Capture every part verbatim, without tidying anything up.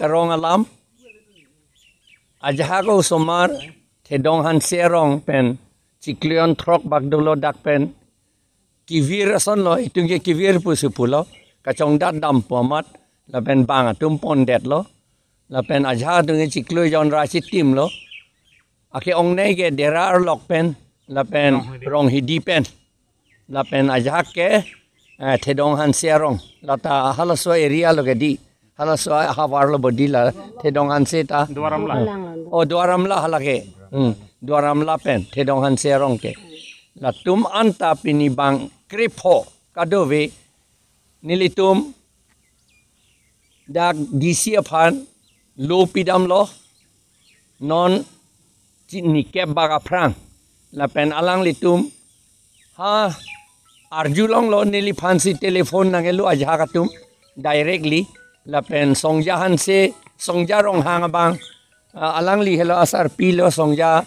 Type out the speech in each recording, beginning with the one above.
Rong alam, ajahak osomar Thedong Hanse arong pen chiklo jon throk bak dolo, dak pen kevir ason lo, itum ke kevir pusi pulo, kachongdat dampo amat, lapen bang atum pondetlo, lapen ajahak atum ke chiklo jon ra chitimlo, ake ongnei ke Dera arlok pen, lapen Ronghidi. Ronghidi pen, lapen ajahak ke, eh, Thedong Hanse arong, lata halaso area lo ke di, halaso ahavar lo bodi la Thedong Hanse ta. Duar Amla. Oh, Duar Amla hala ke. Hmm. Duar Amla pen Thedong Hanse arong ke. Latum anta pini bang krepho kadokave nelitum dak D C aphan lo pidamlo, non chini kep bak aphrang, lapen alanglitum ha arjulonglo, neliphansi telephone nangkelo ajahak atum directly, lapen Songja Hanse, Songja Ronghang abang, ah, alangli helo asarpi lo Songja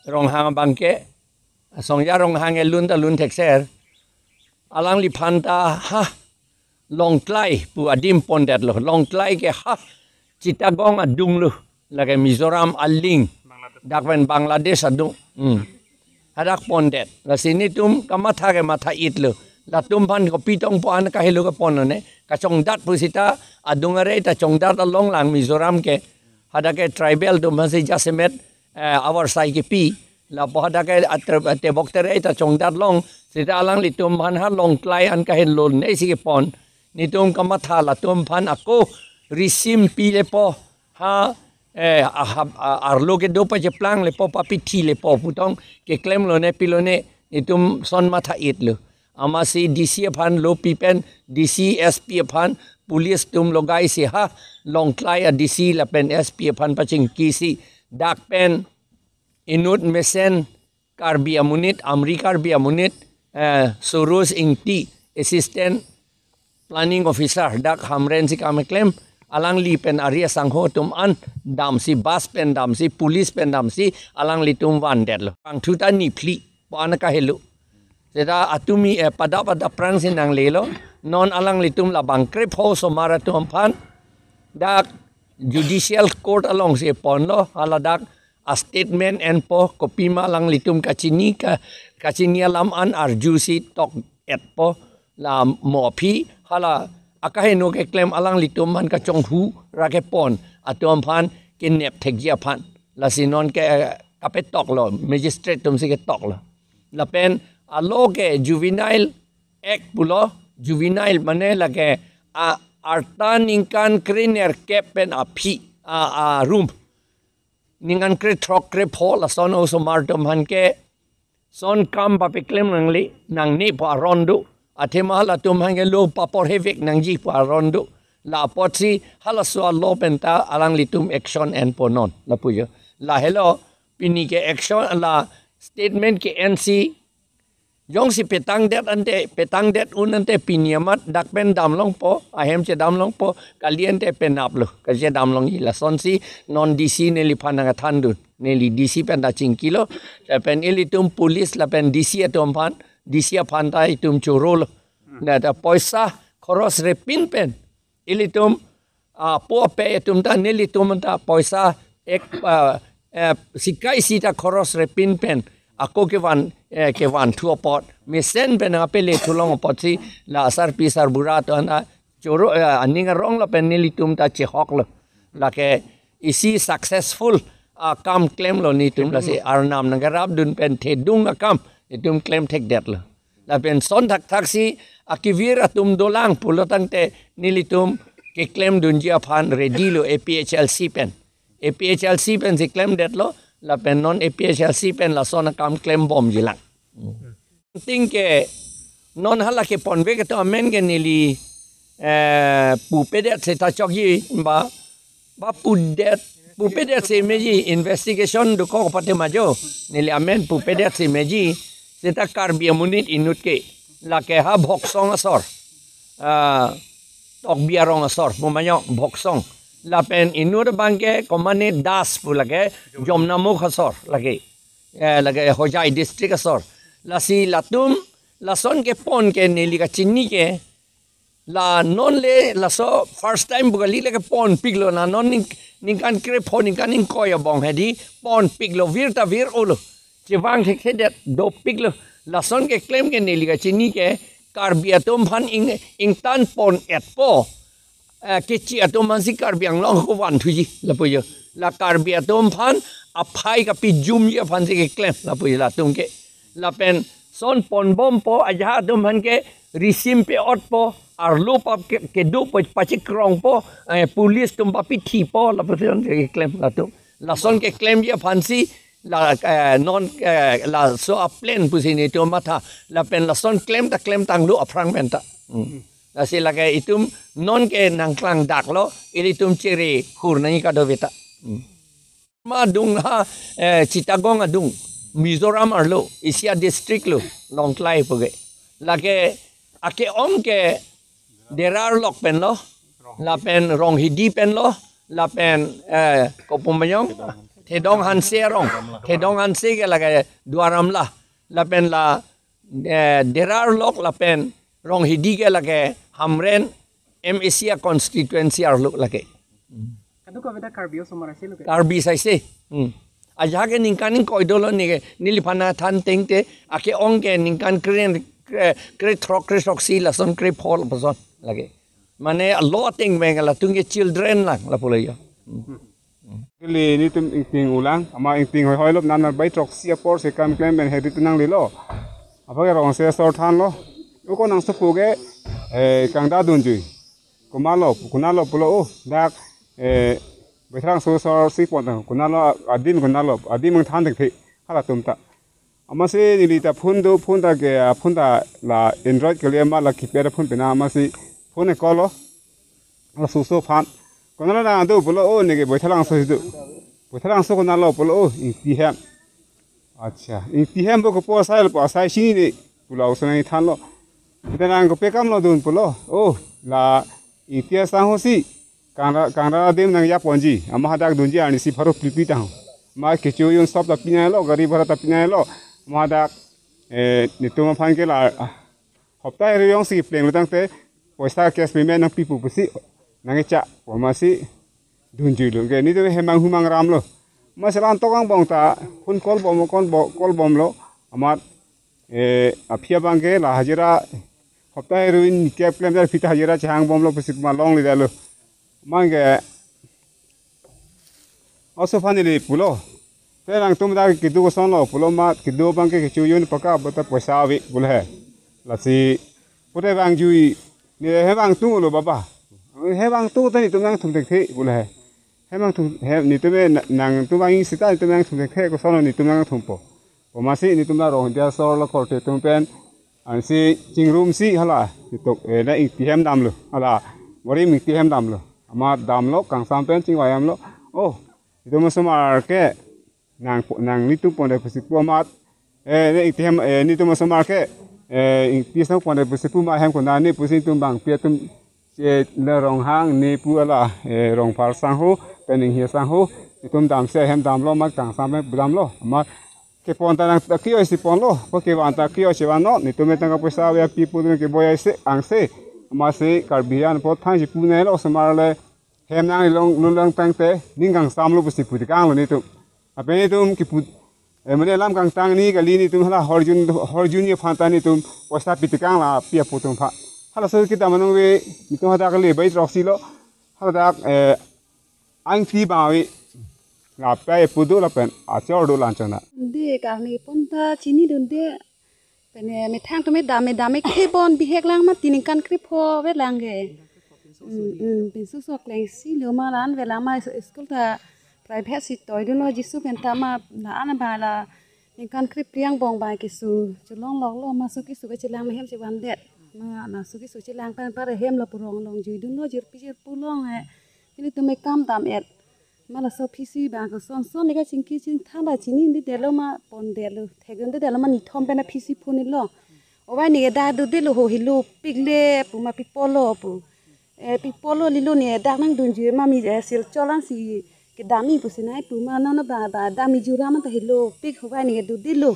Ronghang abang ke, Songja Ronghang ke lun ta lun thekser, alangliphan ta ha Lawngtlai pu adim pondetlo. Lawngtlai ke ha Chittagong adung lo, lake Mizoram aling, dak pen Bangladesh adung. Hmm. Hadak pondet. Lasi netum kamatha ke matha-itlo. Latum aphan kopi tong pu an kahelo ke ponlo ne. Kachongdat pusita adung arei ta chongdat along lang Mizoram ke. Hadak ke tribal atum aphansi jasemet, eh, avar sai kepi. Lapu hadak ke atre-, tebok terei ta chongdat long, sita alanglitum aphan ha Lawngtlai an kahenlo ne si kepon. Netum kamatha latum aphan ako risim pilepo. Ha, eh, ahap, a-, arlo kedo pacheplang lepo, papithi lepo pu tong keklemlo ne pilo ne, netum son matha-itlo. Amatsi D C aphan lo pi pen, D C, S P aphan, police atum logaisi ha Lawngtlai a D C lapen S P aphan pachingkisi, dak pen inut mesen Karbi amonit, Amri Karbi amonit, eh, Suruj Ingti, Assistant Planning Officer, dak Hamren si kam keklem, alangli pen ari asangho atum an damsi, bus pen damsi, police pen damsi, alanglitum vandetlo. Bangthu ta niphli pu an kahelo. Seta atumi, eh, pada pada prang si nanglelo, non alanglitum la bang krepho osomar atum aphan dak Judicial Court alongsi ponlo, hala dak a statement enpo, kopima alanglitum kachini ka, kachini alam an arjusi tok-etpo, la mo aphi hala akaheno keklem alanglitum aphan kachonghu ra kepon atum aphan kenep thekji aphan. Lasi non ke, eh, kapetoklo, magistrate atumsi ketoklo. Lapen alo ke Juvenile Act pulo, juvenile mane lake a arta ningkan krenerkep pen aphi a, arum. Ningkan krethrok krepho lason osomar atum aphan ke son kam papeklem nangle, nangne pu aron do. Athema halatum aphan ke lo paporhevek nangji pu aron do. La apotsi halaso alo pen ta alanglitum action enpo non. Lapu jo. Lahelo pini ke action la statement ke-ensi jongsi petangdet ante, petangdet un ante pini amat dak pen damlongpo, ahem chedamlongpo, kali ante penaplo, kachedamlongji lasonsi non D C neliphan nangkethandun, neli D C pen ta chingkilo, lapen ilitum police lapen D C atum aphan, D C aphan ta itum chorolo. Na ta poisa khoros repin pen ilitum, ah, po ape atum ta nelitum ta poisa ek, ah, eh, sikai sita khoros repin pen ako kevan, eh, kevanthu apot, mesen pen apele thulong apotsi la asarpi sarbura atum ta choro, eh, aning arong lapen nelitum ta chehoklo. Lake isi successful akam klemlo netum, lasi arnam nangkerapdun pen thedung akam netum klem thekdetlo. Lapen son thakthaksi akevir atum dolang pulo tangte nelitum keklemdunji aphan ready lo A P H L C pen. A P H L C pensi klemdetlo, lapen non A P H L C pen lason akam klembomjilang. Tingke non hala keponvek atum amen ke neli, eh, pupedet seta chokji ba, ba pudet, pupedetsi meji, investigation dokok pate ma jo, neli amen pupedetsi meji, seta Karbi amonit inut ke, lake ha Bhoksong asor, ah, Tokbi arong asor, pu ma jo Bhoksong. Lapen inut abang ke komatne Das pu lake, Jomnamukh asor lake, eh, lake Hojai district asor. Lasi latum, lason kepon ke neli kachini ke, La non le laso first time pu kali, lake ponpiklo, la non ning, ningkan krepho ningkan ingkoi abong hedi ponpiklo, vir ta vir-olo. Chevang thekthedet dopiklo. Lason keklem ke neli kachini ke Karbi atum aphan ing, ingtan pon-etpo. Eh, kechi atum aphansi Karbi Anglong ako vanthuji lapu jo. La Karbi atum aphan aphai kapijumji aphansi keklem lapu jo latum ke. Lapen son ponbompo, ajahak atum aphan ke risim pe-otpo, arlo pa ke, kedo pa, pachikrongpo, eh, police atum papithipo, lapuson keklem latum. Lason keklemji aphansi la, eh, non, eh, laso a-plan pusi netum matha. Lapen lason klem ta klemtanglo aphrang pen ta. Hmm. Lasi lake itum non ke nangklangdaklo, ilitum chere hur nangji kadokave ta. Hmm. Ma adung ha, eh, Chittagong adung, Mizoram arlo, isi a-district lo, Lawngtlai pu ke. Lake ake-ong ke Derar lok penlo, lapen Ronghidi penlo, lapen, eh, kopu ma jong, Thedong Hanse arong, Thedong Hanse ke lake Duar Amla, lapen la, eh, Derar lok lapen Ronghidi ke lake Hamren M A C a-constituency arlo lake. Kadokave ta Karbi osomar ase lo ke? Karbi saise. Hmm. Ajahak ke ningkan ingkoi dolo neke, neliphan than tengte, ake-ong ke ningkan kre, kre, krethrok krethroksi lason krepho lapuson lake. Mane lo ateng beng latum ke children lang lapulo jo. Hmm. Kali netum ingting ulang, ama ingting hoihoi lop nan bai throksi apor si kam klem pen hedi tenang lilo. Apa ke rong se sor thanlo. Uko nangsopo ke, eh, kangda dunjui. Komatlo, konatlo pulo, oh, dak, eh, Baithalangso sor si pon ta, konatlo, adim konatlo, adim ang than thekthe, halatum ta. Amatsi neli ta phone do, phone ta ke, ah, phone ta la Android kali ma la keypad phone pen amatsi phone call lo. Laso oso aphan. Konatlo nang do pulo, oh, neke Baithalangso si do. Baithalangso konatlo pulo, oh, Ingti hem. Accha, Ingti hem pu kopi asai lo pu asai chinine pulo, oso nangthanlo. Ita nang kopi akamlo dun pulo. Oh, la Ingti asangho si kangra, kangra adim nangjaponji. Ama hadak dunji arnisi pharo phli pi tang. Ama kecho un-e stop ta pinanglo, gari bhara ta pinanglo. Ama hadak, eh, netum aphan ke la, ah, hopta eri jongsi plenglo tangte poisa cash payment nangpipo pusi nangkecha, amatsi dunjuilo. Ke netum hem anghumang ramlo. Amatsi la antok angbong ta phone call bom, call bo, call bomlo. Amat, eh, aphi abang ke la hajira hopta eri ni kep klem jar aphi ta hajira chehang bomlo pusi kuma longledetlo. Amat ke oso aphan neli pulo. Te nangtum dak kedo kosonlo pulo, amat kedo abang ke kecho un-e paka bota poisa ave pulo he. Lasi pute vangjui, ne hem vangthulo baba. Hem vangthu ta netum nangthum thekthe pulo he. Hem vangthu, hem netum na, nangtum vang sita netum nangthum thekthe, kosonlo netum nangthumpo. Amatsi netum la Rongdi asor lo korte atum pen ansi chingrumsi hala, itok, eh, la Ingti hem damlo, hala, Warim Ingti hem damlo. Amat damlo, kangsam pen chingvai damlo. Oh, netum osomar ke nang, nang netum pondet pusi pu amat, eh, ne Ingti hem, eh, netum osomar ke, eh, Ingti asong pondet pusi pu ma hem konane pusi netum bangpi atum, eh, la Ronghang ne pu hala, eh, Rongphar sangho, pen Inghi sangho, netum damsi hem damlo, amat kangsam pen pu damlo, amat kepon ta nang ta kio si ponlo, pu kevan ta kio si vanlo, netum tangka poisa ave api pu netum keboi ai se, angse, amatsi Karbi an po thang si pu nelo, osomar le hem nanglong lulong tangte, ning kangsamlo pusi pu tekanglo netum. Lapen netum kipu, eh, mane lam kangtang ni kali netum hala horjun, horjun ni aphan ta netum poisa pi tekang la pi apo atum aphan. Halaso kedam anong ave, netum hadak kali bai throksi lo, hadak, eh, angti bang ave, la pai pu do lapen achor do lanchona. De karni pon ta chinidunde. Pene methang atum dam, dam ke bon bihek lang ma, ningkan krepho avelang ke. Hmm, hmm, pinso sok lengsi lo ma, la-an avelang ma, school ta private si toidunlo, jisu pen ta ma, la-an abang la ningkan krephli angbong abang keso cholongloklo, ma so keso ke chelang ma hem chevandet. Ma laso keso chelang pen par hem lapu rong longjuidunlo, jirpi jirpo long he. Pini atum ke kam dam-et. Ma laso aphi si bang koson son ne kachingki chingthan ta chinidetlo ma, pondetlo, thekdundetlo ma, nithom pen aphi si phone lo. Ovai ne dak dodetlo ho, helo pikle pu ma, pi apotlo pu. Eh, pi apotlo lilo, ne dak nangdunjui ma, mi, eh, Silchar lang si kedamji pusi nai pu ma, non ba, ba dam-i jura ma ta helo pik, ovai ne dodetlo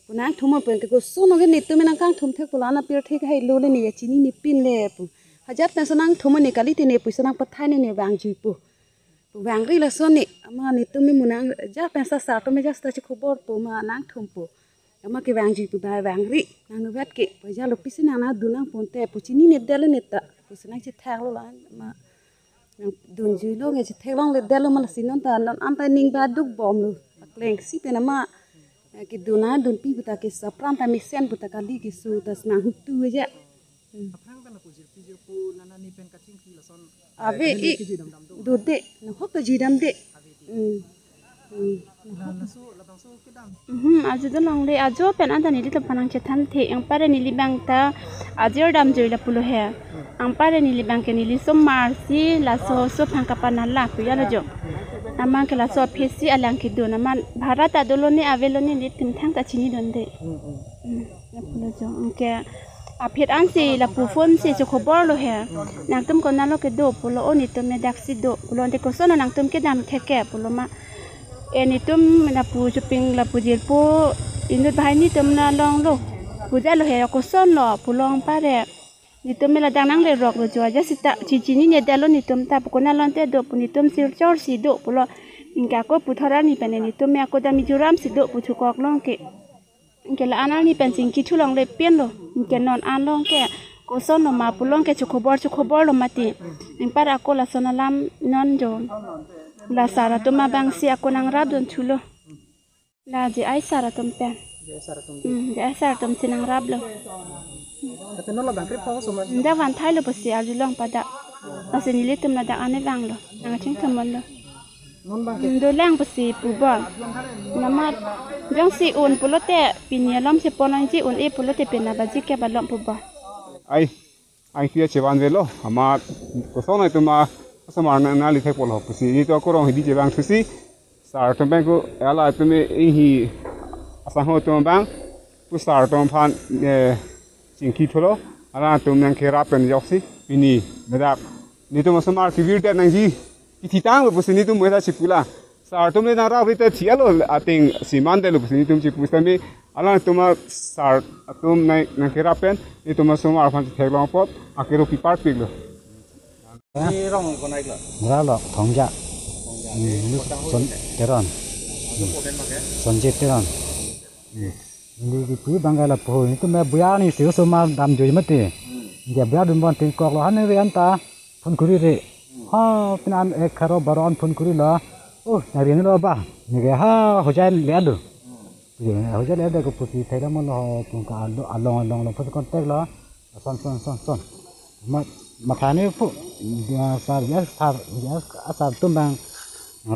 pu nangthum pen ke koson ke netum nangkangthum thek pu la-an apirthe ke helo le ne chinine pinle pu. Ajat pensi nangthum ne kali tene pusi nangpathai ne ne vangjuipo. Pu vangri lason ne, amat netum me munang ajat pensi sar atum me ajat ta chikho bor po ma nangthumpo. Amat kevangjuipo ba vangri. Nangnuvet ke, pu ajat lo pisi nang nangdun nangpo te, pu chinine detlo ne ta. Pusi nangchethaklo la, amat nangdunjuilo nge chethek longle detlo ma lasi non ta non anta ning ba dukbomlo. Akleng si pen amat, eh, kedun nangdunpi pu ta ke sapran ta mesen pu ta kali keso ta si nanghutu aja. Hmm. Aphrang ta lapu jirpi jirpo nana ne pen kachingki lason. Ave, eh, i, kejui damdam do. Dode, nahok ta jui damde. Ave di. Hmm. Hmm. La, laso, labangso kedam. Mhm, ajo dolongle, ajo pen anta nelitum aphan nangchethan the, anpar neli abang ta ajir damjui lapulo he. Anpar neli abang ke neli osomar si laso oso aphan kapanala pu ya lo jo. Amat ke laso aphi si alang kedun amat bhara ta dolo ne avelo ne nelitum thangta chinidunde. Hmm, hmm. Hmm. Lapulo jo, anke aphi ansi lapu phone si chikho borlo he. Nangtum konatlo kedo pulo, o netum me daksi do pulo, ante koson nangtum kedam theke pulo ma. E netum lapu choping lapu jirpo inut bahai netum nalonglo. Pu ajat lo he, kosonlo pulo anpar. Netum me ladak nangleroklo jo, ajat sita chichinine detlo netum ta pu konatlo ante do pu netum sirchor si do pulo. Anke ako puthot arni pen netum me ako dam Mizoram si do pu chukoklo anke. Anke la-an arni pen chingki thulongle penlo. Anke non anlo anke kosonlo ma pulo anke chikho bor chikho borlo mati. Anpar ako lason alam non jo. La sar atum abang si ako nangrapdun thulo. La J I sar atum pen. J I sar atum. Hmm, J I sar atum si nangraplo. Kate non labang krip pho osomar. Dak vanthailo pusi arjulong pada. Lasi nelitum ladak ane vanglo. Nangchingthum ponlo. Non abang ke. Hmm, dolang pusi pubor. Amat jongsi un pulote pini alom si ponlongji, un-e pulote pini abaji ke balom pubor. Ai, ang tia chevan velo, amat koson nangtum ma osomar nang nangli thek polo pusi netum ako rong hidi chevang thusi. Sar atum abang ko, ala atum e, inghi asangho atum abang pu sar atum aphan, eh, chingki thulo, alanglitum nangkerap pen ajoksi pini ladak netum osomar kevirdet nangji kethitanglo pusi netum mesa chipulang. Sar atum le nangrap rite thialo, ateng si mandetlo pusi netum chipu sitame alanglitum asar atum nang, nangkerap pen netum osomar aphan theklong apot akero piparpiklo. Ni rong konat lo? Ralo, Thongja. Thongja. Hmm, ni Potang Son-, Hoi ne? Teron. Ajo Hmm. Poden make? Sonjit Teron. Hmm. Neli kipu abang ke lapu, netum me buya ni si osomar damjui mati. Hmm. Dia buya dun bon tingkoklo, han ne anta phone kuri re. Hmm. Ha, pini an ek kharo baro an phone kurilo. Oh, nari ni lo ba. Neke ha, hojai le alu. Hmm. Yo, hojai le alu ko pusi thela mo lo, pun ka alo, along along lo, pusi contact lo. Son, son, son, son. Ma, makhani pu, dia sar, dia sar, dia asar atum abang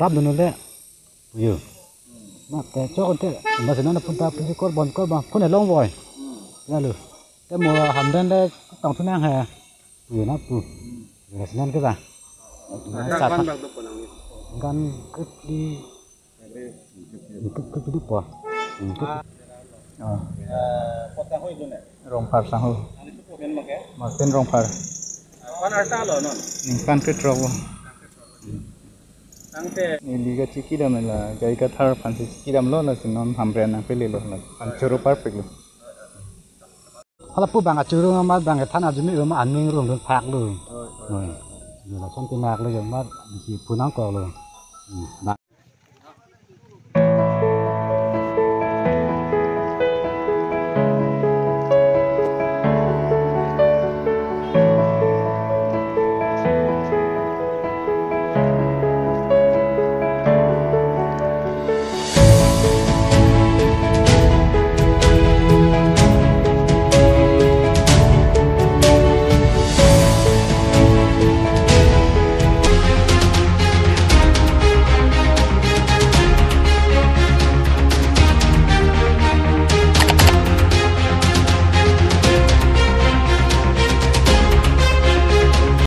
rapdunlo. Yo. Ma te chok te, ma sena na punta punji korbon korbon, phone along voi. Ya lo. Te mo hamren le tong thunang he. Yo na pu. Ya sena ke ba. Na Gan sat. Bang do ponang ni. Gan kri. Itu, itu, itu po. Itu. Ah. Eh, Potang Hoi lo ne? Rongphar sangho. Ani tu poden make? Martin Rongphar. Pan arta lo non? Ningkan ketrok lo. Tangte. Neli kachikidam la, J I Kathar aphan si chikidamlo, lasi non hamren nangpelelo, la aphan choro parpiklo. Hala pu abang achoro amat abang kethan ajumi amat aning rung dun phaklo. Oi, oi. Oi. Yo lason pinaklo yo amat si phone nangkoklo. Hmm.